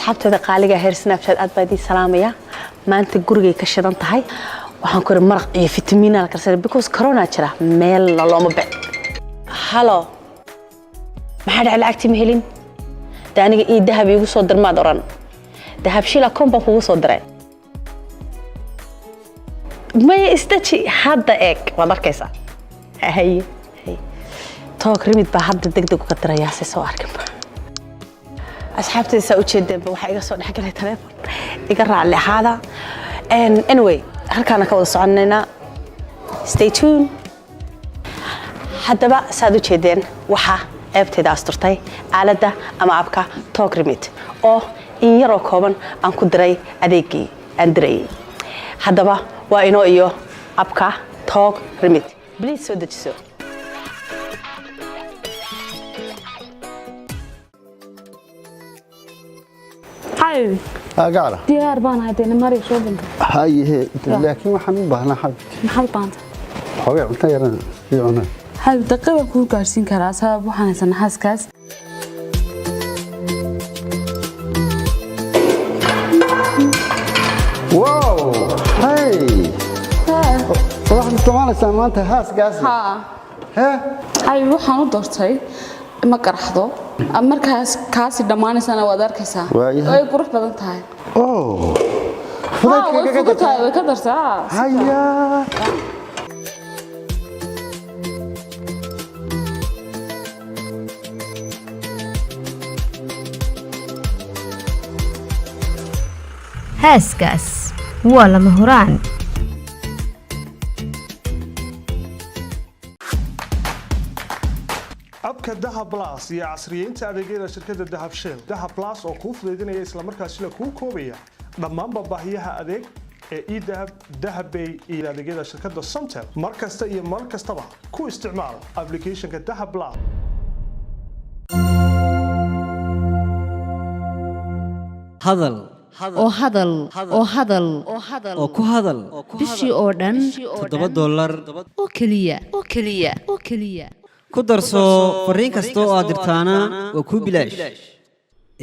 Asxaabteeda qaaliga heer Snapchat, aad baa idiin salaamaya. Maanta gurigay ka shidan tahay. Waxaan ku iri maraq iyo fitamiina la karsanay because corona jira, meelna looma bec. Halo, maxaa dhacay? Lacagtii ma helin de. Aniga ii dahab iigu soo dir maad oran. Dahabshiil akoon baan kugu soo diray. Maya, isdaji hadda, eeg, waad arkaysaa. Haye haye, TalkRemit baa hadda deg deg uga dirayaa si soo arkinba. Asxaabtayda, saa ujeedeenba, waxaa iga soo dhexgalay taleefon, iga raalli ahaada. Anyway, halkaana ka wada soconaynaa, stay tuned. Haddaba saad u jeedeen, waxaa ceebtayda asturtay aaladda ama app-ka TalkRemit oo in yaroo kooban aan ku diray adeegii aan dirayay. Haddaba waa inoo iyo app-ka TalkRemit. Please soo dejiso. Xabibi. Gacala. Diyaar baan ahay dee, mari shopping-ka. Hayehe, laakiin waxaan u baahnaa, xabibti, Maxaad baanta? Xoogay cunto yaran sii cunaa. Xabib, daqiiq baan kuu gaarsiin karaa, sabab waxaan haysanaa xaaskaas. Wow, hey, waxaad isticmaalaysaa maanta Haas Gas? Haa. Hee? Xabib, waxaan u doortay ma qaraxdo, markaas kaasi dhammaanaysana waad arkaysaa. Waayahay. Way qurux badan tahay. Oh. Haa, way fudud tahay, way ka dartaa. Haya. Haas Gas waa lama huraan. App-ka Dahab Plus iyo casriyeynta adeegyada shirkadda Dahab Shell. Dahab Plus oo kuu fudaydinaya islamarkaasina kuu koobaya dhammaanba baahiyaha adeeg ee eDahab, Dahabbay iyo adeegyada shirkadda Somtel, mar kasta iyo mar kastaba ku isticmaal application-ka Dahab Plus. Hadal oo hadal oo hadal oo ku hadal bishii oo dhan $7 oo keliya, oo keliya, oo keliya. Ku darso fariin kasta oo aad dirtaana waa kuu bilaash.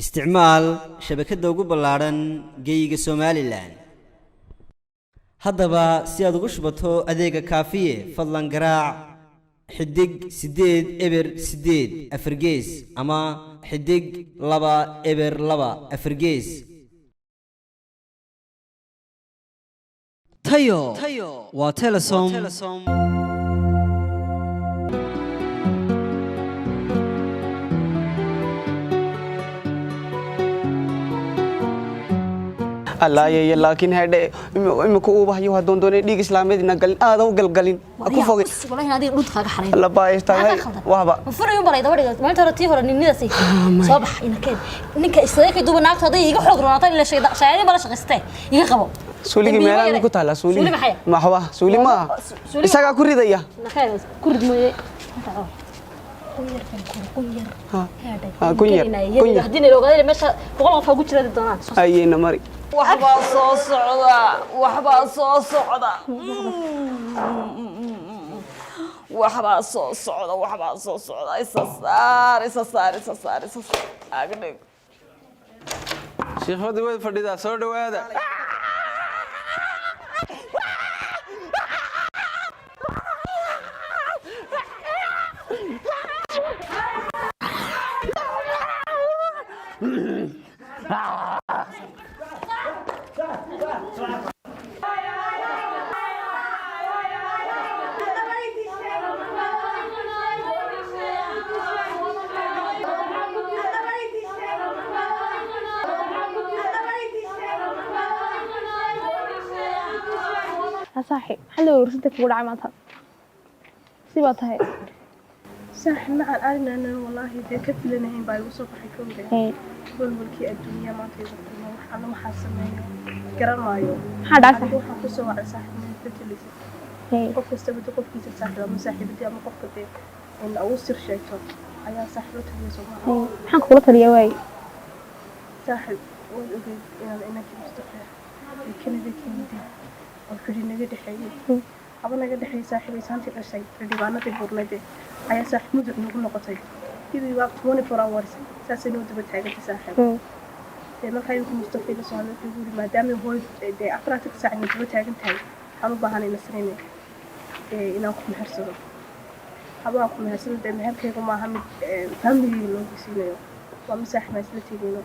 Isticmaal shabakadda ugu ballaadhan geyiga Somaliland. Haddaba si aad ugu shubato adeega Kaafiye, fadlan garaac *808#4 ama *202#4. Tayo waa Telesom. Allaayaya, laakiin hedhe, imika uubahayo hadoon doonay dhiig islaameed ina galin, aada u galgalin ku fogay. Walahi adiga dhunta kaaga xarayn. Labaaystahay wahba. Furayo balay daba dhiga maalinta hore, tii hore ninnidaasi soo bax ina keen ninka isaga kay duba naagta haday iga xoog roonaato ila shayaadiin bala shaqaystee iga qabo. Suuligii meelaha ku taala suuli. Suuli maxay? Maxwa suuli ma aha. Isagaa ku ridaya. Nakeen ku rid mooye. Kun yar, kun yar. Haddii nala ogaadeen meesha 100 qof ugu jira doonaan. Ayayna mari. Waxbaa soo socda, waxbaa soo socda, waxbaa soo socda, waxbaa soo socda. Isa saar, isa saar, isa saar, isa saar, agdhig. Shiikhadii way fadhidaa, soo dhawaada. Saaxiib, maxaa la warsada kugu dhacay maanta? Si baa tahay. Saaxiib macaan, arrinaanan wallaahi dee ka filanahayn baa igu soo baxay kowda. Walwalkii adduunya maanta igu kulma, wax alla waxaa sameeyo garan maayo. Maxaa dhacay? Adiga waxaan kusoo wacay, saaxiib, inaad ka talisid. Qof kastaba de qofkiisa saaxiib ama saaxiibadii ama qofka dee in ugu sir sheegto ayaa saaxiib la taliya, soo maaha? Maxaan kugula taliyaa waay? Saaxiib, waad ogeyd inaan inankii Mustafa ee Kanada ka yimid oo xidhi naga dhexeeyey, haba naga dhexeeyey, saaxiibay saantii dhashay xildhibaanadii buurnade ayaa saaxiib muduc nagu noqotay. Sidii waa 24 hours saasay noo daba taagantay, saaxiib. Dee markaa imika Mustafa ila soo hadlay, wuxuu igu yidhi maadaama hooyo dee 24 saac ina daba taagan tahay, waxaan u baahanay Nasriine inaan ku mehersado. Habaan ku mehersado, dee meherkaygu maaha mid familigayga loo geysiinayo, waa mid saaxiib aan isla tegayno.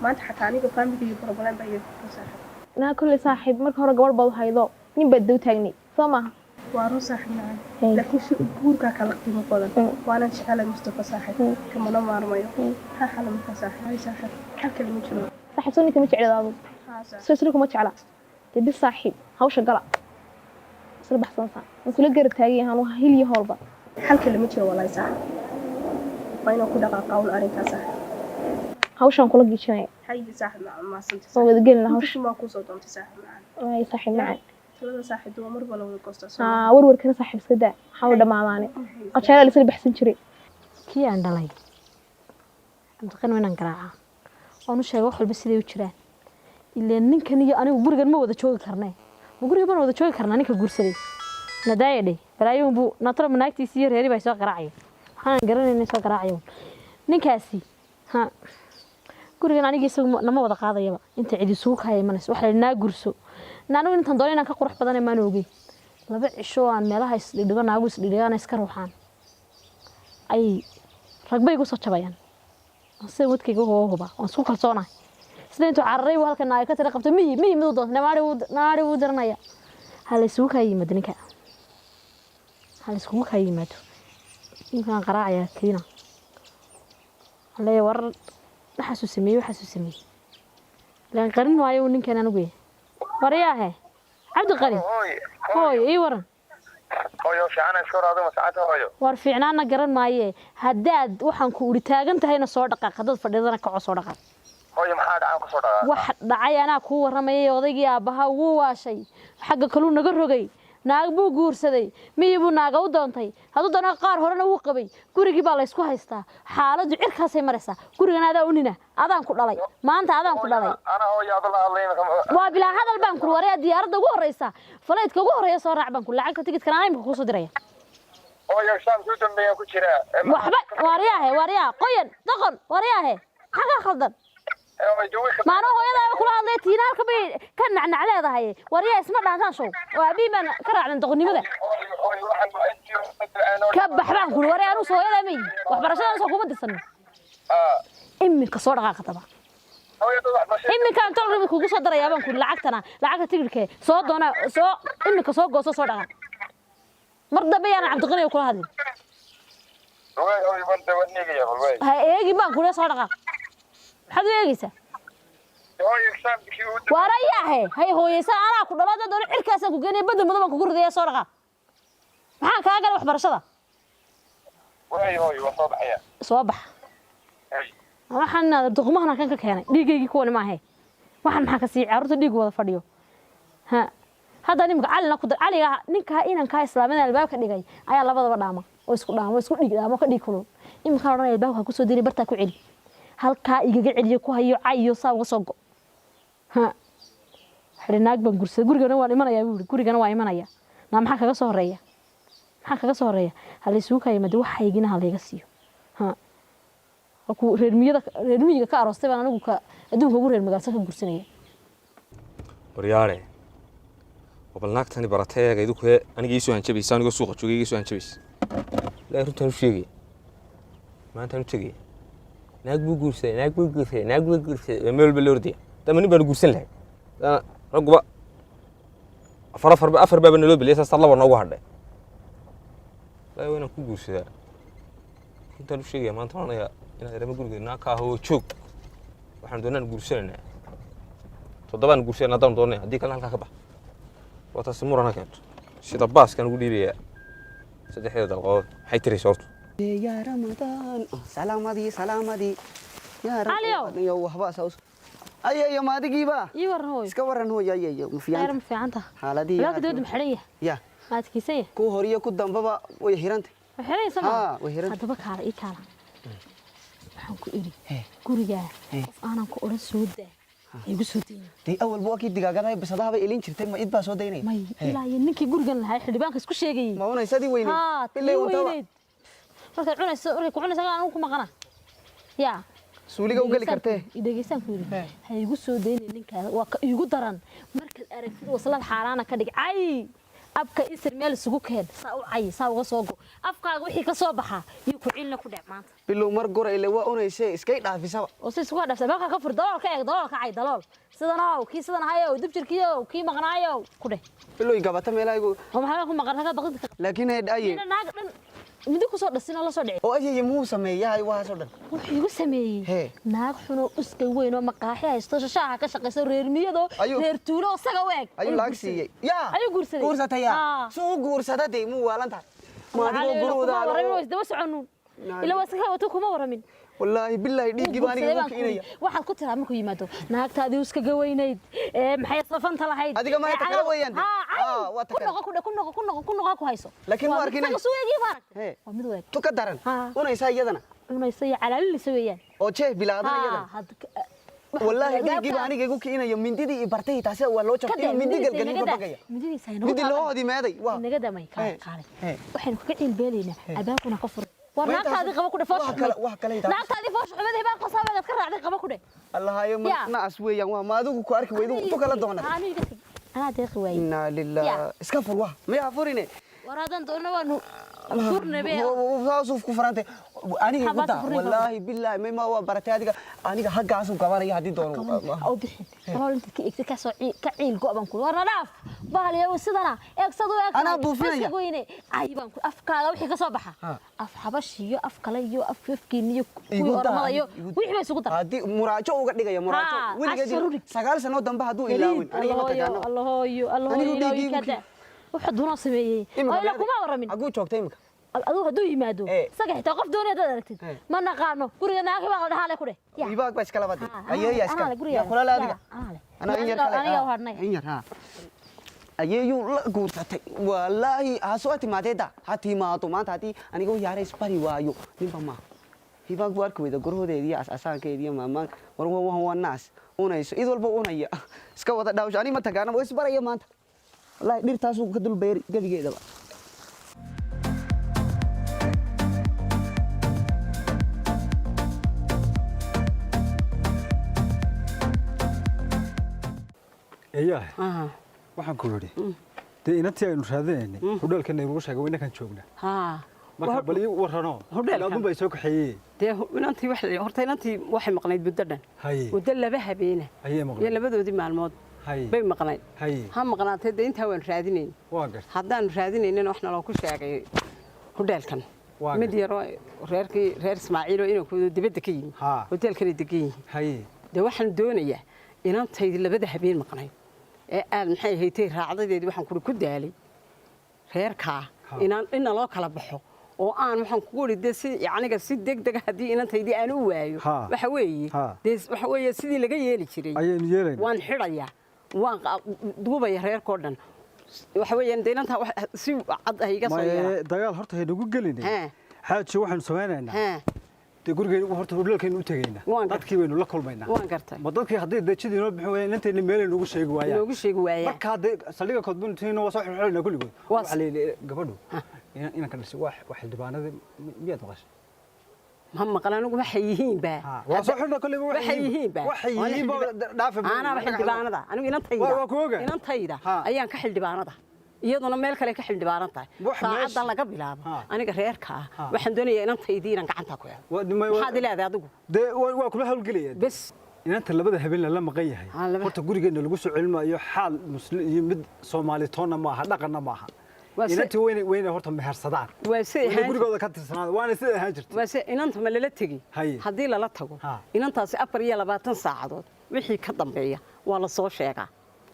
Maanta xataa aniga familigayga problem baa iga furta, saaxiib. Naa kolley saaxiib, marka hore gabadh baad haydo, nin baad daba taagnay, soo maaha? Waa run, saaxiib macaan, laakiin si guurkaa kala qiimo badan. Waanaan jecelay Mustafa, saaxiib, kamana maarmayo. Maxaa xala markaa, saaxiib? Hay saaxiib, xal kale ma jiro. Saaxiib, soo ninka ma jeclid adigu? Haa, saaxiib. Soo isla kuma jecla dee. Bis saaxiib, hawsha gala, isla baxsansaa, waan kula garab taagan yahay anu hil iyo howlba. Xal kale ma jiro walahi, saaxiib, waa inaan ku dhaqaaqaa un arrinkaa, saaxiib. Hawshaan kula giijinaya. Haye saaxiib macaan, mahadsantay. Waan wada gelina hawsha. Hawsha maa kuusoo doontay, saaxiib macaan. Waay saaxiib macaan. Talada saaxiib waa marba la wada goostaa, soo Haa, warwarkana saaxiib iska daa, waxaa u dhammaadaane qajaala la isla baxsan jiray. Kii aan dhalay Cabdiqani waa inaan garaacaa oon u sheega wax walba siday u jiraan. Ileen ninkan iyo anigu gurigan ma wada joogi karnee, ma guriga baan wada joogi karnaa? Ninka guursaday nadaaya dheh balaayuun buu natro naagtiisi iyo reeri baa soo garaacaya, waxaan garanayna soo garaacaya ninkaasi. Ha, gurigan aniga isagu nama wada qaadayaba inta cid isugu kaaya imanayso. Waxa la yidhi naa gurso na anigu intaan doono inaan ka qurux badanay maan ogey. 2 cisho oo aan meelaha isdhigdhigo, naagu isdhigdhigaan, iska ruuxaan, ay ragbay igu soo jabayaan. Sida wadkayga huba huba waan isku kalsoonahay. Sida intuu cararay buu halkan naaga ka tira qabto miyi miyi miduu doonto naari wuu naari wuu daranaya. Ha la isugu kaa yimaado ninka, ha la isugu kaa yimaado ninkaan qaraacayaa kiina. Waxaan leeyahay warar waxaasuu sameeyey, waxaasuu sameeyey, laan qarin maayo uu ninkan anigu yahay. Waryaahe Cabdiqani, hooyo ii waran. Hooyo fiican, iska hor adigu saacada, hooyo. War fiicnaana garan maaye. Haddaad waxaan ku uri taagan tahayna soo dhaqaaq, haddaad fadhidana kaco, soo dhaqaaq. Hooyo, maxaa dhacaan? Kusoo dhaqaaq. Wax dhacay anaa kuu warramayay. Odaygii aabbahaa wuu waashay, xagga kaluu naga rogay, naag buu guursaday, miyi buu naaga u doontay. Hadduu doono qaar horena wuu qabay. Gurigii baa laysku haystaa, xaaladdu cirkaasay maraysaa. Gurigan adaa u nina, adaan ku dhalay, maanta adaan ku dhalay. Ana hooyo adoo la hadlay imika. Waa bilaa hadal baan ku waraya. Diyaaradda ugu horreysa, flight-ka ugu horreeya soo raac baan ku. Lacagta tigidkana anaa imika kuusoo diraya. Hooyo, exam-kii u dambeeyaan ku jiraa. Waxba waaryaahe, waaryaa qoyan doqon, waaryaahe, maxaa kaa khaldan? Maano hooyadaa kula hadlay tiina halka bay ka nacnac leedahay. Waryaa, isma dhaantaan show oo aabihi baan ka raacdan doqonnimada. Ka bax baan kuri. Waryaa, anugu hooyadaa ma yihi, waxbarashada anusoo kuma dirsano. Iminka soo dhaqaaqa daba, iminkaan tol kugu soo darayaa baan kuri. Lacagtana, lacagta tigidhkee soo doona, soo iminka soo gooso, soo dhaqaaq. Mar dambe yaanan Cabdiqani kula hadlin. Ha eegin baan kuri, soo dhaqaaq. Maxaad u eegaysaa? Waarayaahe, hay hooyeysa, anaa ku dhalo. Dad cirkaasaan ku geenaya, badda madow baan kugu ridaya. Soo dhaqaaq. Maxaan kaa galay waxbarashada? Soo bax. Waxaan duqmahan halkan ka keenay dhiigaygii kuwani maahe. Waxaan maxaa ka sii carruurta dhiig wada fadhiyo? Ha, hadda nimka Calina ku dar, Caliga ninkaa inankaa islaamada albaabka dhigay ayaa labadaba dhaama oo isku dhaama oo isku dhiig dhaama oo ka dhiig kulul. Iminkaan odhanaya albaabka kusoo diray, bartaa ku celi, halkaa igaga celiyo, ku hayo cayo, saa uga soo go. Ha xidhi, naag baan gursaday, gurigana waan imanayaa buu yidhi, gurigana waa imanaya. Naa maxaa kaga soo horeeya? Maxaa kaga soo horeeya? Ha laysugu kaa yimaado, waxaygina ha layga siiyo. Ha ku reer miyada, reer miyiga ka aroostay baan anigu ka adduunka ugu reer magaalsan ka gursanaya. Waryaare, bal naagtani baratay eega idinku he. Aniga iisoo hanjabaysa, anigoo suuqa joogay iga soo hanjabaysa. Ilaahay runtaan u sheegaya, maantaan u tegaya. Naag buu guursaday, naag buu guursaday, naag buu guursaday, waa meel walba la ordaya. Dama nin baanu guursan lahay. Dana ragguba afar afar afar baaba naloo beliyay, saasaa laba noogu hadhay. Ilaahay waa inaan ku guursadaa. Runtaan u sheegaya, maanta odhanaya inaad erama guriga naag ka ahoo joog. Waxaan doonaan guursanaynaa, toddobaan guursanayna haddaan doonay, haddii kalena halkaa ka bax. Waa taasi murana keento sida baaskaan ugu dhiibayaa saddexdeeda dalqadood. Maxay tiraysa horta? Yaa Ramadaan, salaamadii salaamadii yaa. Caliyow. Yo, waxba saus ayayo maadigiiba. Ii waran hooyo. Iska waran hooyo, ayayo ma Khayr. fiican? Ma fiicanta? Xaaladii. Albaabka dibadda ma xidhan yahay? Ya. Ma adkaysan yahay? Ku horiyo ku dambaba way xirantay. Ma xidhan yahay? Haa, way xirantay. Haddaba kaala, ii kaala. Waxaan ku idhi gurigaa qof aanan ku odhan soo daa igu soo dayna. Dee awalba waa kii digaagadaha bisadaha bay elin jirtay, ma id baa soo daynaya? May, ilaa iyo ninkii gurigan lahaa xildhibaanka isku sheegayay. Ma unaysadii weyneyd? Haa. Ilaa tii untaba. Weyneyd markaad cunayso, markay ku cunayso anigu ku maqana yaa. Suuliga u geli kartee. Dhegeysaan ku yidhi, ha igu soo daynay ninkaada, waa ka igu daran. Markaad aragtid waslad xaaraana ka dhig, cay abka isir meel isugu keen, saa u cay, saa uga soo go afkaaga wixii ka soo baxa iyo ku cilna ku dhec maanta. Bilow mar gora ile waa unaysee iskay dhaafisaba. Oo si isugu dhaafsa baabka ka fur, dalool ka eeg, dalool ka cay, dalool sidanow kii sidan ahayow, dibjirkiyow kii maqnaayow ku dheh. Bilow gabata meelahaygu. Oo maxaa ku maqan raga baqdinta? Laakiin he aye. Naag dhan midi ku soo dhasin oo la soo dhici. Oo ayeeye muxuu sameeyahay waxaasoo dhan? Wuxuu igu sameeyey naag xunoo uska weyn oo maqaaxi haysto, shashaaha ka shaqayso, reer miyadoo reer tuulo oo saga u eg. Ayuu lacag siiyey yaa? Ayuu guursaday. Guursatay yaa? Suu guursada dee muu waalan tahay ma adigoo gurooda gurooda? Waa isdaba soconuun ila waa iska wato, kuma waramin. Wallaahi billaahi dhiiggii baa aniga igu kicinaya. Waxaad ku tiraa markuu yimaado, naagtaadii uska gaweynayd ee maxay safanta lahayd? Adiga ma ta kale weeyaan. Haa, ku noqo, ku ku noqo, ku noqo, ku noqo, ku hayso. Laakiin ma arkin. Isaga suu eegay, ma aragtay? Waa mid weeg tu ka daran unaysaa iyadana. Cunaysa iyo calaalinaysa weeyaan. Oo jeeh bilaadan iyadana. Wallaahi dhiiggii baa aniga igu kicinaya, mindidii iyo bartay taasi waa loo jabtay, inuu mindi galgalin ka bagaya. Mindidiisa mindi loo hodimeeday waa naga damay kaalay. Waxaynu kaga ciilbeelaynaa albaabkuna ka furay. War naagtaadii qaba ku dhe, foosh xumayd, naagtaadii foosh xumayd hebaan qasaabeed ka raacday, qaba ku dhe. Allahayo, ma nacas weeyaan waa ma adigu ku arki weydu tu kala doonad. Anaa deeqi waaye. Inna lillaah, iska fur, wah miyaa furine? War haddaan doonno waanu furnabe. Saasuu ku furantay aniga igu daa. Wallaahi billaahi may ma waa baratay adiga, aniga haggaasuu gabanaya haddii doono. Oo bixin dalool intaad ka eegtay kasoo ka ciil go'ban ku war na dhaaf bahaliyo sidana eeg sad u eeg. Anaa buufinaya. Weyne cay baan ku afkaaga wixii ka soo baxa, af xabash iyo af kale iyo af afkiin iyo kuwii ormada iyo wixii bay isugu dar. Haddii muraajo uga dhigaya muraajo weligeed 9 sano dambe hadduu ilaawin aniga ma tagaano. Allahooyo, allahooyo, wuxuu doonaa sameeyey oo ila kuma waramin. Aguu joogtay imika? Adigu hadduu yimaado isaga xitaa qof doonaya hadaad aragtid, ma naqaano guriga naagi baa la dhahaale ku dheh. Ibaag baa iska labadii ayeeya iska yaa kula adiga anaa in yar kale aniga u hadhnay in yar. Ha ayeeyuu la guursatay. Wallaahi ha soo timaadeeda, ha timaado maanta haddii aniga u yaara isbari waayo ninba maaha. Hibaag buu arki weyda gurahoodeediiyo asaankeediiyo maamaan. War waa naas unayso id walba unaya iska wada dhaawsho, aniga ma tagaana waa isbaraya maanta. Wallaahi dhirtaasuu ka dul beeri gebigeedaba. Eeyaah, waxaan ku yidhi dee inantii aynu raadinaynay hudheelkan aynugu sheegay waa inankan joognaa. Marka bal ii warrano adun baa soo kaxeeyey. Dee inantii wax horta inantii waxay maqnayd muddo dhan, muddo 2 habeena iyo labadoodii maalmood bay maqnayd. Ha maqnaatay dee intaa waan raadinayn. Haddaanu raadinaynana wax naloo ku sheegay hudheelkan mid yaroo reerkii reer Ismaaciil oo inankooda dibadda ka yimi hoteelkanay degan yihiin. Dee waxaan doonayaa inantaydi labada habeen maqnayd ee aad maxay haytay raacdadeedii, waxaan kuri ku daalay reerkaa inaan ina loo kala baxo oo aan waxaan kugu idhi dee si aniga si degdeg haddii inantaydii aan u waayo waxa weeye dee waxa weeye sidii laga yeeli jiray waan xidhayaa, waan duubaya reerkoo dhan. Waxa weeyaan dee inantaa si cad ah iga soo yeera. Dagaal horta haynagu gelinay xaaji, waxaanu samaynaynaa dee gurigeynu horta hudheelkaynu u tegaynaa, dadkii baynu la kulmaynaa. Waan gartay. Ma dadkii haddii dejidii inoo bixin waayaan inantayna meelay noogu sheegi waayaan, noogu sheegi waayaan. Marka haddee saldhigga koodbaynu tagno waa soo xirxiraynaa kulligood. Waxaa la yidhi gabadhu inanka dhashay waa xildhibaanadii, miyaad maqashay? Ma maqal anigu waxay yihiin ba. Waa soo xirna kulliba waxay yihiin ba. Waxay yihiin ba dhaafa. Anaaba xildhibaanada anigu inantayda inantayda ayaan ka xildhibaanada, iyaduna meel kale ka xildhibaanan tahay. Saacadda laga bilaabo aniga reerka ah waxaan doonayaa inantaydii inaan gacanta ku helo. Maxaad ileedahay adigu? Dee waa kula hawlgelaya bes. Inanta labada habeen lala maqan yahay horta gurigeena lagu soo celin maayo, xaal muslim iyo mid Soomaali toonna maaha, dhaqanna maaha. Inantii weyne weyne horta mehersadaan wayna gurigooda ka tirsanaadaan, waana sida ahaan jirtay. Waa se inanta ma lala tegi? Haddii lala tago inantaasi 24 saacadood wixii ka dambeeya waa la soo sheegaa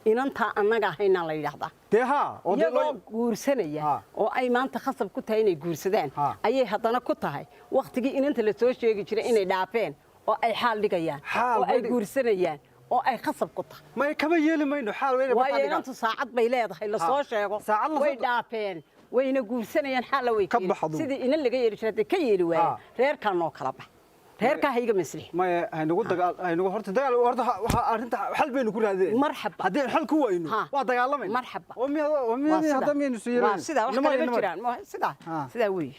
inantaa annaga ahaynaa la yidhaahdaa. Dee haa, iyagoo guursanaya oo ay maanta khasab ku tahay inay guursadaan ayay haddana ku tahay wakhtigii inanta la soo sheegi jiray inay dhaafeen oo ay xaal dhigayaan oo ay guursanayaan oo ay khasab ku tahay. May kama yeeli mayno xaal weyne. Waayo inantu saacad bay leedahay la soo sheego, way dhaafeen wayna guursanayaan xaalla way keeneen sidii inan laga yeeli jiray hadday ka yeeli waayeen reerkaa noo kala bax, reerkaa ha iga maslix. Maya haynagu dagaal haynagu horta dagaal horta waxa arrinta xal baynu ku raadinayna. Marxaba. Haddii xal ku wayno waa dagaalamayna. Marxaba. Oo miyaa oo miyaa hadda miyaynu soo yeelan. Waa sidaa, wax kale ma jiraan, sidaa sidaa weeye.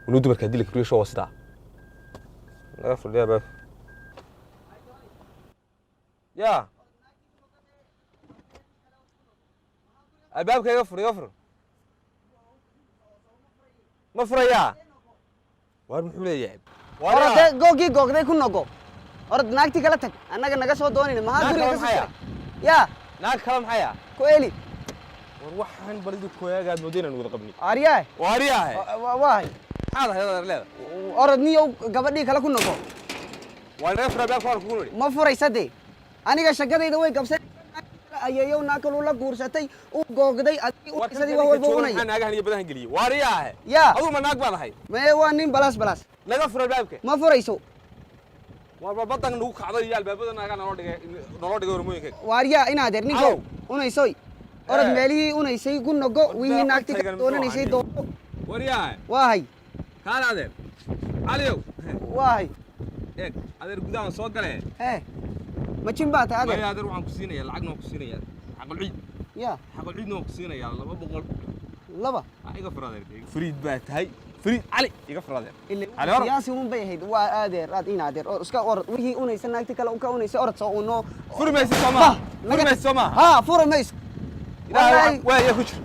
Wanu dumarka haddii la kibriyo show waa sidaa. Naga fadhiya baab. Yaa. Albaabka iga fur, iga fur. Ma furayaa? Waar muxuu leeyahay? Orode googii googday ku nogo. Orod naagtii kala tag, annaga naga soo doonayna maxaa Naag guriga kale ka soo maxaya? jiray yaa Naag kale maxaya? Ku eli. War waxaan baridu kooyagaad mooday inaan wada qabni. Aryaay. Waariyaahe. Waay. Maxaad ahayd adeer leeda? Orod niyow gabadhii kale ku nogo. Waa naga fura albaabka, waan kugu nidhi. Ma furaysa dee, aniga shakadayda way gabsay. Ayeeyow naag kaluu la guursatay, u googday, adigii unaysadii wax walba unaya. Maxaa naagahan iyo badahan geliyey? Waariyaahe. Yaa. Adigu ma naag baad ahayd? Mee, waa nin balaas balaas. Naga fura albaabka. Ma furayso. War badan nagu kacday iyo albaabada naagaa naloo dhigay, naloo dhigay hormooyinkayga. Waaryaa inaadeer ninkow unaysoy, orod Eh. meelihii unaysay ku nogo, wihii naagtii ka doonanaysay doono. Waryaahe. Waahay. Kaale adeer. Caliyow. Waahay. Eeg adeer, gudahan soo galee. Hee, ma jin baa tahay adeer? Maya adeer, waxaan ku siinayaa lacagna waan ku siinayaa. Xaqul ciid. Yaa. Xaqul ciidna waan ku siinayaa 200. Laba. Ha, iga fur adeer. Fariid baa tahay. Fariid Cali, iga fur adeer. Cali hor. Siyaasi un bay ahayd. Waa adeer aad inaadeer oo iska orod wixii unaysa naagti kale ka unaysa, orod soo uno. Furi maysid soo maaha? Furi maysid soo maaha? Haa, furi mayso. Ilaahay waa yaa ku jiro.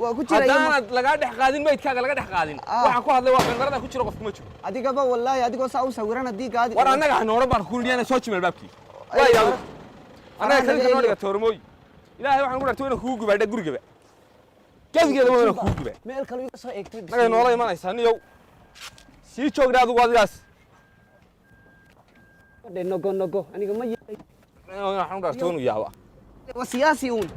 Waa ku jira. Haddaanad lagaa dhex qaadin, maydkaaga laga dhex qaadin. Waxaan ku hadlay waa bangarada ku jiro, qofku ma jiro. Adigaba wallaahi adigoo saa u sawiran haddii gaadi. War annaga ha nooran baan ku nidhi, soo jimay albaabkii. Waa yaadu. Annaga kadinka noo dhiga toormooy. Ilaahay waxaan ku dhaartay inaan kugu gubaadha gurigaba. Gebigeeda waa inaan kugu gubaa. Meel kale iga soo eegtay. Annaga noola imanaysaa niyow. Sii joogna adigu adigaas. Nogo nogo, aniga ma yeelay. Waxaan ku dhaartay inuu yaaba. Waa siyaasi uun.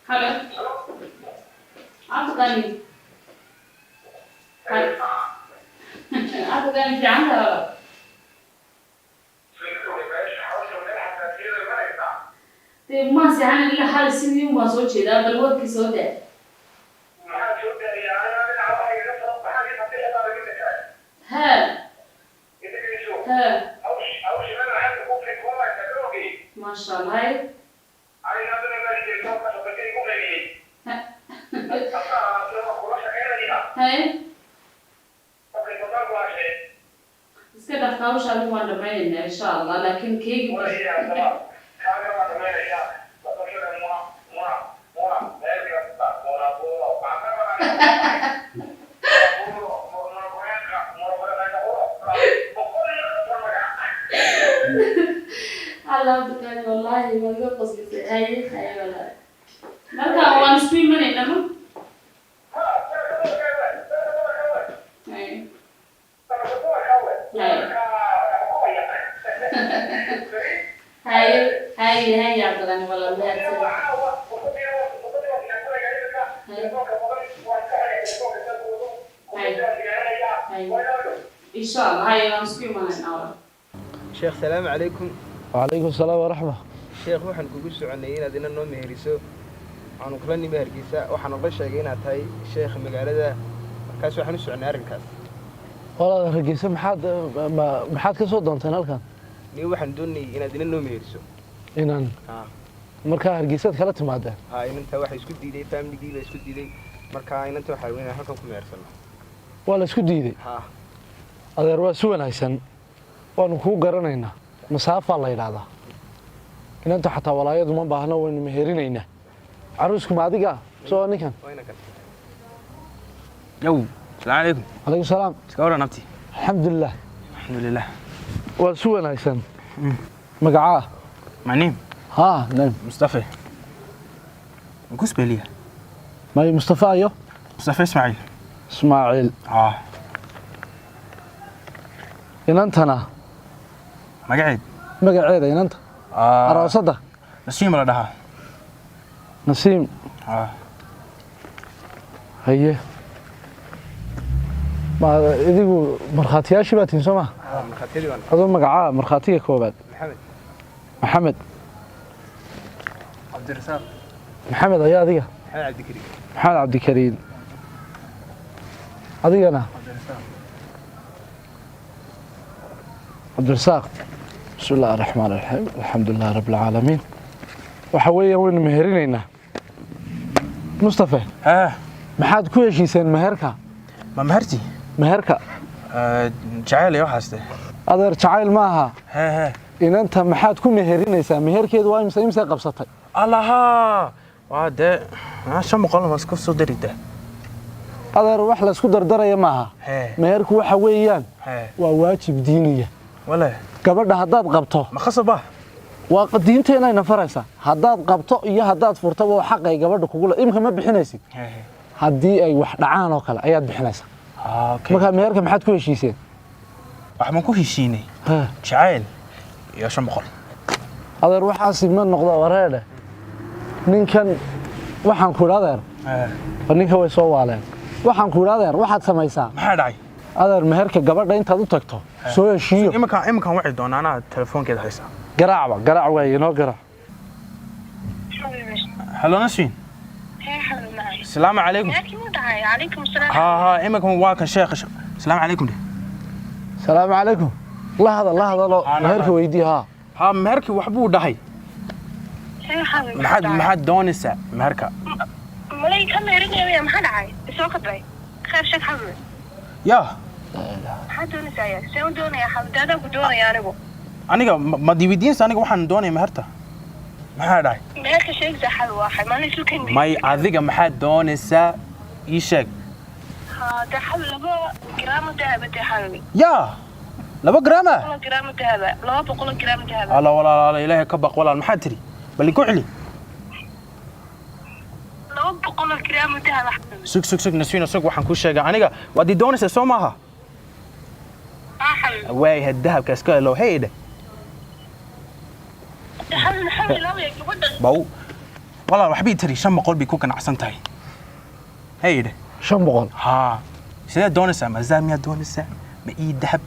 Halo. Cabdiqani. Cabdiqani, fiican tahay walaal. Dee ma seexan ilaa xal, sidii un baan soo jeedaa, bal warkii soo daa. Haa. Haa. Maasha Allah. Hay. Hay. Iska dhaaf hawsha, adigu waan dhammaynaynaa insha Allah, laakiin keegi. Allah Cabdiqani, wallaahi waa iga qoslisay. Haye haye wallaahi, marka waan isku imanaynaa ma. Haye. Haye. Haye haye haye Cabdiqani, walaal mahadsan. Haye. Haye. Haye. Insha Allah, haye, waan isku imanaynaa walaal. Sheekh, salaamu calaykum. وعليكم السلام ورحمة. Sheekh, waxaan kugu soconayay inaad ina noo meheriso. Waxaanu kula nimi Hargeysa, waxaan uga sheegay inaad tahay sheekha magaalada, markaas waxaan u soconay arrinkaas. Walaal, Hargeysa maxaad maxaad ka soo doonteen halkan? Ni waxaan doonayay inaad ina noo meheriso. Inaan haa. Markaa Hargeysaad kala timaadeen? Haa, inanta waxay isku diiday, familigii baa isku diiday, marka inanta waxaa weyn halkan ku mehersano. Waa la isku diiday? Haa. Adeer, waa si wanaagsan, waanu kuu garanaynaa. Masaafaa la yidhaahdaa inanta, xataa walaayadu ma baahno, waynu meherinaynaa. Caruusku ma adiga soo ninkan? Waa ina kan. Yow, salaamu calaykum. Calaykum salaam. Iska waran, abti? Alxamdulilah. Alxamdulilah. Waa si wanaagsan. Magacaa? My name? Haa, name. Mustafa. Kusbeliya. May Mustafa ayo? Mustafa Ismaaciil. Ismaaciil. Haa. Inantana? Magaceed? Magaceeda inanta aroosadda? Nasiim la dhahaa. Nasiim? Haa. Haye, ma idigu markhaatiyaashii baa tihin soo ma? Haa, markhaatiyadii baan. Aduu magacaa, markhaatiga koobaad? Maxamed. Maxamed. Cabdirasaaq. Maxamed ayaa adiga? Maxamed Cabdikariim. Maxamed Cabdikariim. Adigana? Cabdirasaaq. Cabdirasaaq. Bismi illaahi raxmaan raxiim, alxamdu lilah rabbi alcaalamiin. Waxa weeyaan waynu meherinaynaa. Mustafe, maxaad ku heshiiseen meherka? Ma meherti? Meherka. Jacayl iyo waxaas de. Adeer, jacayl maaha. Inanta maxaad ku meherinaysaa? Meherkeedu waa imse? Imse qabsatay? Allaha, waa dee 500 ma isku soo darida. Adeer, wax laysku dardaraya maaha. Meherku waxa weeyaan waa waajib diiniya. Wale. Gabadha haddaad qabto, ma khasaba? Waa diinteenayna faraysaa. Haddaad qabto iyo haddaad furtaba waa xaqay gabadha kugula. Imka ma bixinaysid, haddii ay wax dhacaan oo kale ayaad bixinaysaa. Marka meherka maxaad ku heshiiseen? Waxaan ku heshiinay jacayl iyo 500. Adeer, waxaasi ma noqdo. Wareedhe, ninkan waxaan ku idhi, adeer, war ninka way soo waaleen. Waxaan ku idhi, adeer, waxaad samaysaa. Maxaa dhacay? Adeer, meherka gabadha intaad u tagto soo heshiiyo. Iminkaan waci doonaa, anaa telefoonkeeda haysaa. Garaacba, garaac waaye, inoo garaac. Hello, Nasrin. Salaamu calaykum. Ha ha, iminkan waa kan sheekha. Salaamu calaykum de. Salaamu calaykum. La hadal, la hadalo, meherka weydii haa. Ha, meherkii waxbuu dhahay. Maxaad doonaysaa meherka? Malay ka meerinaya, maxaa dhacay? Isoo kadbay khayr, sheeg xabibi. Yaa. Maxaa doonaysaa? Yaa see u doonaya xabibi? Daadaa ku doonaya anigu. Aniga ma diiweydiinsa? Aniga waxaan doonaya meherta. Maxaa dhacay? Meherka sheegaysaa xabibi, waa xay maalin isu kendi. May, adiga maxaad doonaysaa? Ii sheeg. Ha, dee xabibi, 2 garaamo dahaba dee xabibi. Yaa, 2 garaama? 100 garaamo dahaba, 200 garaam dahaba. Alla walaal, alla, ilaahay ka baq walaal. Maxaad tiri? Bal ku celi. 200 garaamo dahaba xabibi. Sug, sug, sug, Nasriina, sug. Waxaan kuu sheegaa aniga waad ii doonaysaa, soo maaha? Waayahay, dahabka iska elo hey dheh. Dee xabibi, maxaa ilaawaya gabadha? Bow walaal, waxbay tiri 500 bay ku ganacsan tahay. Hey dheh. 500? Haa. Sidee doonaysaa? Ma zaad miyaad doonaysaa, ma ii dahab?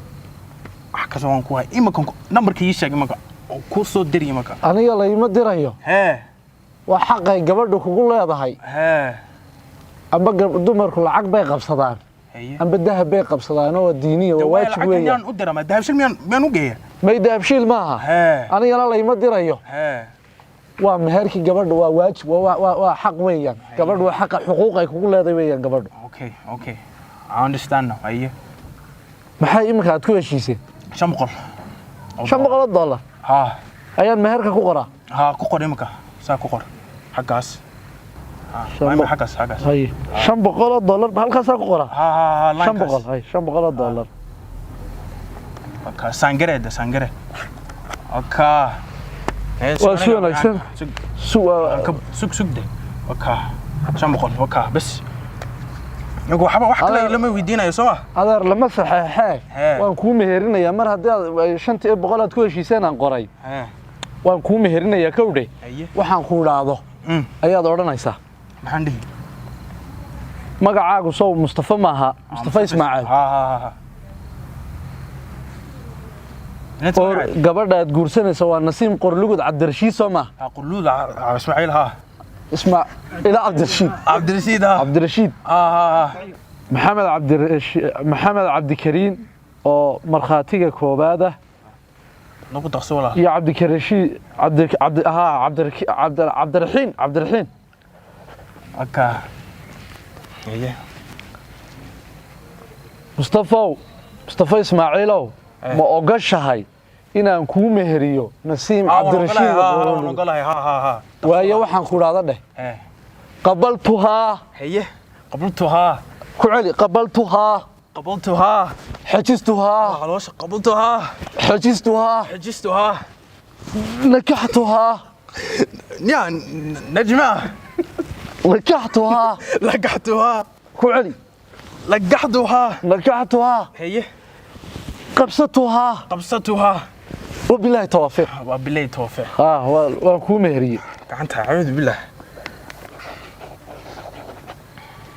Wax kastoo waan ku hay iminkan. Nambarka ii sheeg iminka oo kuu soo diri iminka. Aniga layma dirayo. Hee. Waa xaqay gabadha kugu leedahay. Hee. Amba dumarku lacag bay qabsadaan amba dahab bay qabsadaan, oo waa diiniya, waa waajib lacagta weeyaan. miyaan u dira? Ma dahabshil miyaan u geeya? May, dahabshiil maaha. Anigana layma dirayo. Hee. Waa meherkii gabadha, waa waajib, waa xaq weeyaan. Gabadhu waa xaqa, xuquuq ay kugu leedahay weeyaan gabadhu. Okay, I understand now. Haye. Maxay iminka aad ku heshiiseen? 500. $500? Haa. Ayaan meherka ku qoraa? Haa, ku qor iminka, saa ku qor xaggaas. Waa imika xaggaas. Haye, $500 halkaasaa ku qoraa? Ha ha ha. 500, haye, $500. Waka sangareeda, sangare waka. Waa si wanaagsan. Sug, sug de. Waka 500, waka bas. Iyagu waxba wax kale lama weydiinayo, soo ma? Adeer, lama saxeexee, waan kuu meherinayaa. Mar haddii aad 500 aad ku heshiiseen aan qoray, waan kuu meherinayaa kowdhe. Waxaan ku idhaahdo ayaad odhanaysaa. Maxaan dhihi? Magacaagu sow Mustafa maaha? Mustafa Ismaaciil. Or gabadha aad guursanaysa waa Nasiim Qorlugud Cabdirashiid, soo maaha? Qorlugud Ismaaciil, haa. Isma ila Cabdirashiid. Cabdirashiid, haa. Cabdirashiid. Maxamed Cabdirashiid, Maxamed Cabdikariin oo markhaatiga koobaad ah. Nagu daqso walaal. Iyo Cabdikarashiid Cabdi Cabdi haa Cabdi Cabdiraxiin, Cabdiraxiin. Aka haye. Mustafow, Mustafa Ismaaciilow, ma ogashahay inaan kuu meheriyo Nasiim Cabdirashiid? Waan ogolahay, ha ha ha. Waayo, waxaan ku idhaahda dheh. Qabaltuhaa. Haye, qabaltuhaa. Ku celi, qabaltuhaa. Qabaltuhaa. Xajistuhaa. Caloosha, qabaltuhaa. Xajistuhaa. Xajistuhaa. Nakaxtuhaa. Ya Najma. Lakaxtuhaa. Lakaxtuhaa. Ku celi. Lakaxtuhaa. Nakaxtuhaa. Haye. Qabsatuhaa. Qabsatuhaa. Wabilaahi tawaafiq. Wabilaahi tawaafiq. Ah, waan kuu meheriyey. Gacanta, acuudu billaah.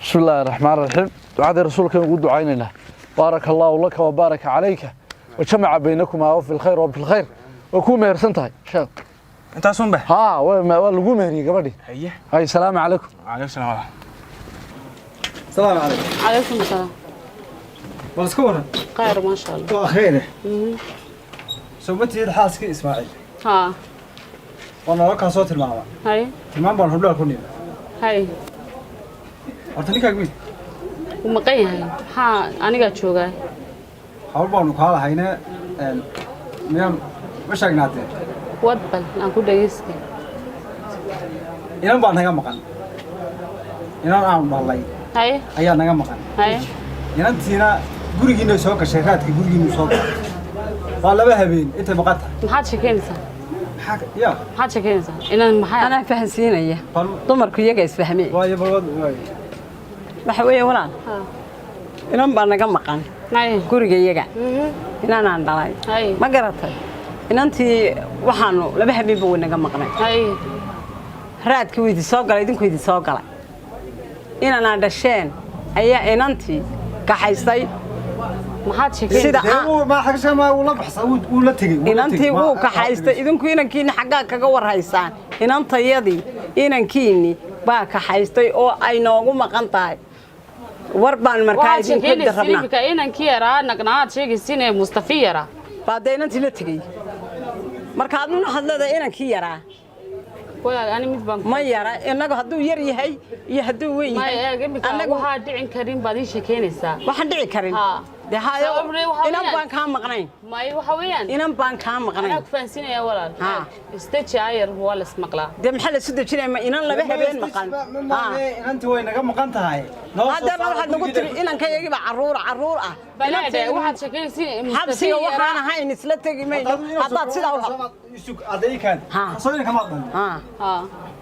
بسم الله الرحمن الرحيم. دعاء رسولك نقول دعينا بارك الله لك وبارك عليك وجمع بينكما وفي الخير وفي الخير. وكو مهرسن tahay sheekh. Intaasun ba? Ha, waa lagu meheriyey gabadhii. Haye. Hay, salaamu calaykum. Calaykum salaam walaal. السلام عليكم. عليكم السلام. بس كورة. خير ما شاء الله. waa khayr. Soo ma tihid xaaskii Ismaaciil? Haa. Waa nolol kaa soo tilmaama. Hay. Tilmaam baan hubdhaal ku nimi. Hay. Horta ninkaaga wiil Wuu maqan yahay. Maxaa anigaa joogaa? Hawl baanu kaa lahayne, miyaan ma sheegnaatee? Wad bal aan ku dhageystay. Inan baa naga maqan, inan aanu dhalay Hay. ayaa naga maqan. Hay. Inantiina gurigiina soo gashay, raadka gurigiinu soo galay. Waa 2 habeen intay maqan tahay. Maxaad sheekeynaysaa? Ya. Maxaad sheekeynaysaa? Inaan maxaa? Anaa fahansiinaya. Dumarku iyaga isfahmeen. Waayo, bal waayo. Waxa weeye walaal, inan baa naga maqan guriga iyaga, inanaan dhalay, ma garatay? Inantii waxaanu 2 habeenba way naga maqnay. Raadkii wuu idin soo galay, idinku idin soo galay. Inanaan dhasheen ayaa inantii kaxaystay. Maxaad Sida wuu la tegey. Inantii wuu kaxaystay. Idinku inankiinni xaggaa kaga warhaysaan. Inantayadii inankiinni baa kaxaystay oo ay noogu maqan tahay. War baan markaa Waxaad idinku sheekeynaysaa rabnaa. Iminka inankii yaraa naqnaaad sheegaysiin ee Mustafi yaraa. Baa dee inantii la tegey. Marka aduna waxaad leedahay inankii yaraa. Walaal, ani mid baan Ma yara innagu, hadduu yar yahay iyo hadduu weyn Maya, yahay. eeg iminka waxaa dhicin karin baad ii sheekeynaysaa. Waxaan dhici karin Haa. dee hayo. Sababna waxa Inan weeyaan- baan kaa maqnayn. May, waxa weeyaan. Inan baan kaa maqnayn. Anaa ku fahansiinaya walaal. Haa. Istaji ayar, waa la ismaqlaa. Dee maxaa la isu dejinaya? Ma inan 2 habeen maqan? Inantii way naga maqan tahay. Haddana waxaad nagu tiri inankayagii baa carruur carruur ah. Balaadhe, waxaad sheekeynaysiin Mustafi Xabsiga yaraa. waxaan ahayn isla tegi mayno haddaad sidaa u Adaykan soo inanka maad dhalin? Haa.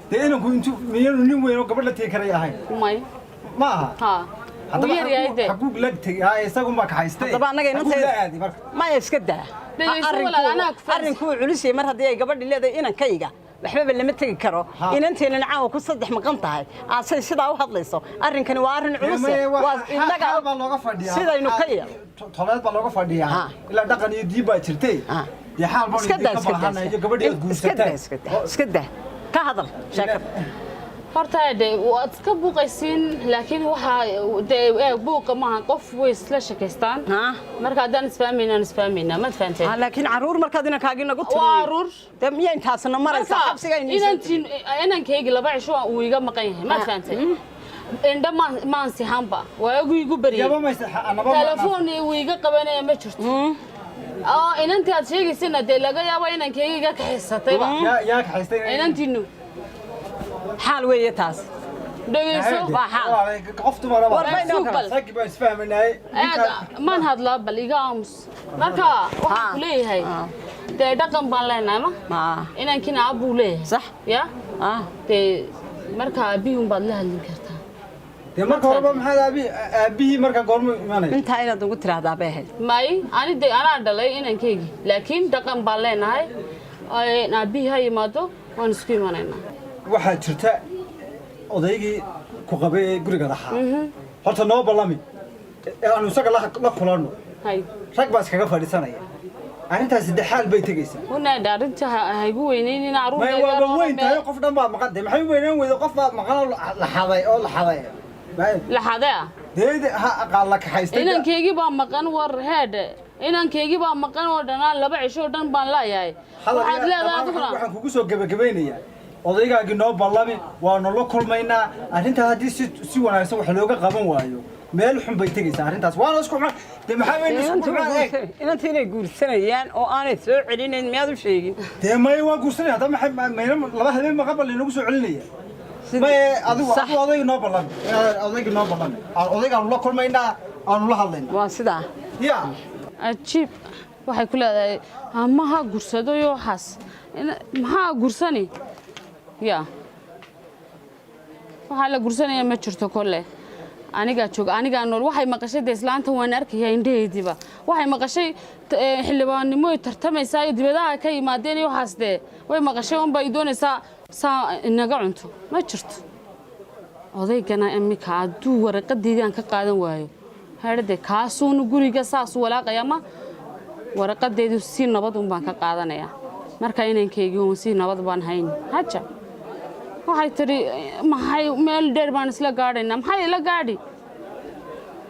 Dee inanku intuu miyanu nin weyn oo gabadh la tegi karay ahayn? May. Ma aha? Haa. Wuu yar yahay dee. Xaguug la tegey? Haa, isagun baa kaxaystay. Haddaba annaga Xaguug la inantayda aaday marka? Maya, iska daa. Dhegeyso walaal, anaa ku fahansi- Arrinkuu culus yahay. Mar haddii ay gabadhi leedahay inankayga waxbaba lama tegi karo, inanteennana caawa ku saddex maqan tahay, aasay sidaa u hadlayso, arrinkani waa arrin culus. Maya, Waa innaga xaal baa looga fadhiyaa. sidaynu ka yar Toleed baa looga fadhiyaa, ilaa dhaqan iyo diin baa jirtay. Dee xaal baan Iska daa, idinka iska daa, baahanayo gabadhii aad iska daa, guursataan. iska daa, iska daa, ka hadal sheekada. Horta de waad iska buuqaysiin, laakiin waxaa dee buuqa maaha, qof way isla sheekaystaan. Marka haddaan isfahmayna, aan isfahmaynaa, maad fahanteen? Laakiin carruur markaad inankaagii nagu tiri Waa carruur. Dee miyaa intaasna maraysa? Marka, Xabsiga inantiin inankaygi 2 cisho uu iga maqan yahay, maad fahanteen? Indha maan sihanba waagu igu baryay. Yaba maysa, anaba ma- Telefoon uu iga qabanaya ma jirto. Inantii aad sheegaysina dee laga yaabo inankaygi iga kaxaysatayba. Yaa kaxaystay? Inantiinu. Xaal weeye taas. Dhegeyso. Waa xaal. Qof dumara baa. War bay noo kala. Raggi baan isfahmaynaay. Eeg, maan hadlaa, bal iga aamus. Marka waxaan ku leeyahay dee dhaqan baan leenahay, ma inankiina aabbuu leeyahay, sax ya dee marka aabbihii baad la hadlin kartaa. Dee marka horeba maxaad aabbihii marka goormu imanaya? Intaa inaad ugu tiraahdaa bay ahayd. May, ani dee anaa dhalay inankaygii, laakiin dhaqan baan leenahay. Aabbihii ha yimaado, waan isku imanaynaa. Waxaa jirta odaygii ku qabay ee guriga lahaa. Horta noo ballami ee aanu isaga la kulanno. Hay. Rag baa iskaga fadhiisanaya arrintaasi, dee xaal bay tegaysaa. Wanaadha, arrinta ha igu weyneynin carruur. May, waaba weyn tahay, qof dhan baa maqan. Dee maxay u weynaan weyday? Qof baa maqan oo la xaday oo la xaday. Laxadee ah? Dee ha aqaal la kaxaystay. Inankaygii baa maqan, war heedhe, inankaygii baa maqan oo dhanaan 2 cisho oo dhan baan laayahay. Waxaad leedahay adiguna. Waxaan kugu soo gebagabaynayaa, odaygaagii noo ballami, waanu la kulmaynaa. Arrintaa haddii si wanaagsan wax looga qaban waayo, meel xun bay tegaysaa arrintaas, waana isku xun. Dee maxaa weyn isku xun eeg. Inantii inay guursanayaan oo aanay soo celinayn miyaad u sheegin? Dee maya, waa guursanaya. Hadda maxay mayna 2 habeen maqan baa laynagu soo celinaya? Maye, adigu odayga noo ballami, odayga noo ballami, odaygaanu la kulmaynaa, aanu la hadlaynaa. Waa sidaa. Ya. Ajiib, waxay ku leedahay amaha gursado iyo waxaas. Maxaa gursani? Ya, waxaa la gursanaya ma jirto. Kolle anigaa jooga, anigaa nool. Waxay maqashay dee islaanta, waan arkaya indhaheediiba. Waxay maqashay xildhibaannimo ay tartamaysaa iyo dibadaha ka yimaadeen iyo waxaas. Dee way maqashay unbay doonaysaa saa inaga cunto. Ma jirto. Odaygana imika hadduu waraqadeedii aan ka qaadan waayo hadde kaasuuna guriga saasuu walaaqaya, ma waraqadeedii si nabad un baan ka qaadanayaa. Marka inankaygii uun si nabad baan hayn haja. Waxay tidhi maxay meel dheer baan isla gaadhaynaa? Maxay ila gaadhi?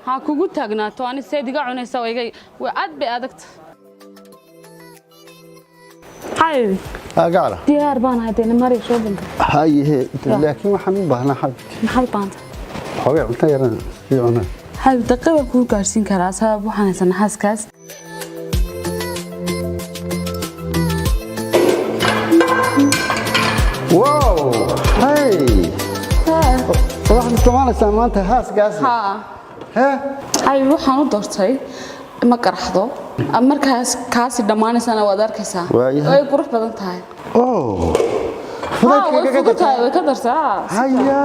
Ha kugu taagnaato. Ani seed iga cunaysa? Waa iga way aad bay adagta. Xabibi. Gacala. Diyaar baan ahay dee mari shopping. Haye, laakiin waxaan u baahnaa xabibti. Maxaad u baahantay? Xoogay cunto yaran sii cunaa. Xabibi, daqiiqa kuu gaarsiin karaa sabab waxaan haysanaa xaaskaas. Wow, hey. Waxaad isticmaalaysaa maanta haaskaas? Haa. Xabibi, waxaan u doortay ma qaraxdo. Markaas kaasi dhammaanaysana waad arkaysaa. Waayahay. Way qurux badan tahay. Oh. Haa, way fudud tahay, way ka dartaa. Haya.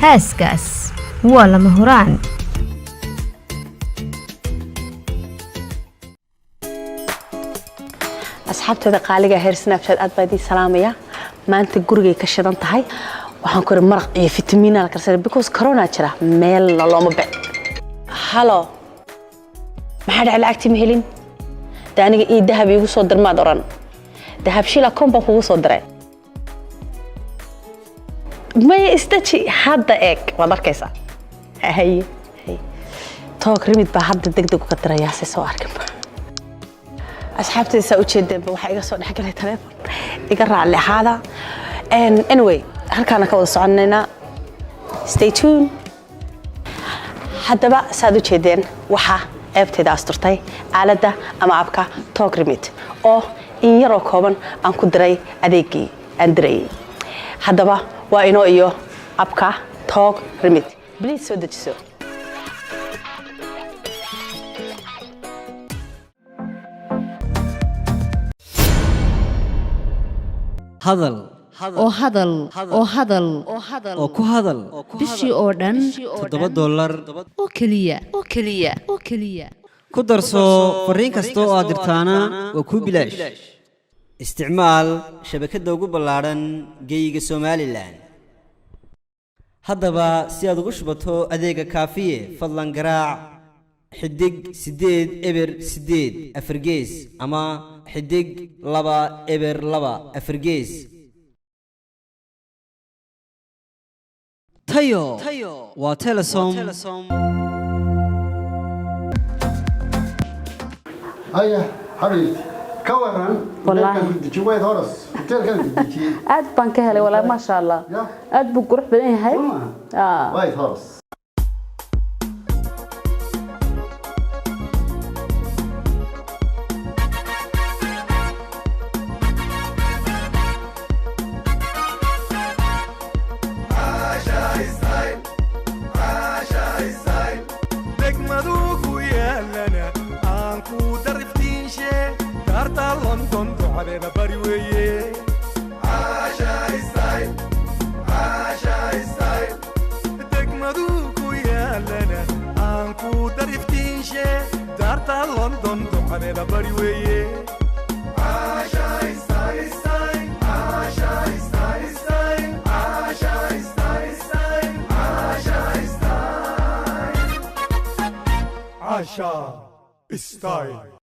Haaskaas waa lama huraan. Asxaabteeda qaaliga heer Snapchat, aad baa idiin salaamaya. Maanta gurigay ka shidan tahay. Waxaan ku iri maraq iyo fitamiina la karsaday because corona jira, meelna looma bec. Halo, maxaa dhacay? Lacagtii ma helin de? Aniga ii dahab iigu soo dir maad oran. Dahabshiil akoon baan kugu soo diray. Maya, isdaji, hadda eeg, waad arkaysaa. Haye haye, Talk Remit baa hadda deg deg uga dirayaa si soo arkinba. Asxaabtayda, saa ujeedeenba, waxaa iga soo dhexgalay taleefon, iga raalli ahaada. Anyway, halkaana ka wada soconaynaa, stay tuned. Haddaba saad u jeedeen, waxaa ceebtayda asturtay aaladda ama app-ka Talk Remit oo in yaroo kooban aan ku diray adeegii aan dirayay. Haddaba waa inoo iyo app-ka Talk Remit. Please soo dejiso. Hadal. Oo hadal, oo hadal, Oo ku hadal. Bishii oo dhan $7 oo keliya, oo keliya, oo keliya. Ku darso fariin kasta oo aad dirtaana waa kuu bilaash. Isticmaal shabakadda ugu ballaadhan geyiga Somalilan. Haddaba si aad ugu shubato adeega Kaafiye, fadlan garaac *808# ama *202#. Tayo waa Telesom. Haya, xabiibti, ka waran? Wallaahi. Hoteelkan ku dejiyey, White Horse hoteelkan ku dejiyey. Aad baan ka helay walaa, maasha Allah, aad buu qurux badan yahay. White Horse. Degmaduu ku yaalana aan ku dariftiinshe, daarta London ducadeeda bari weeye. Degmaduu ku yaalana aan ku dariftiinshe, daarta London ducadeeda bari weeye. Asha Style.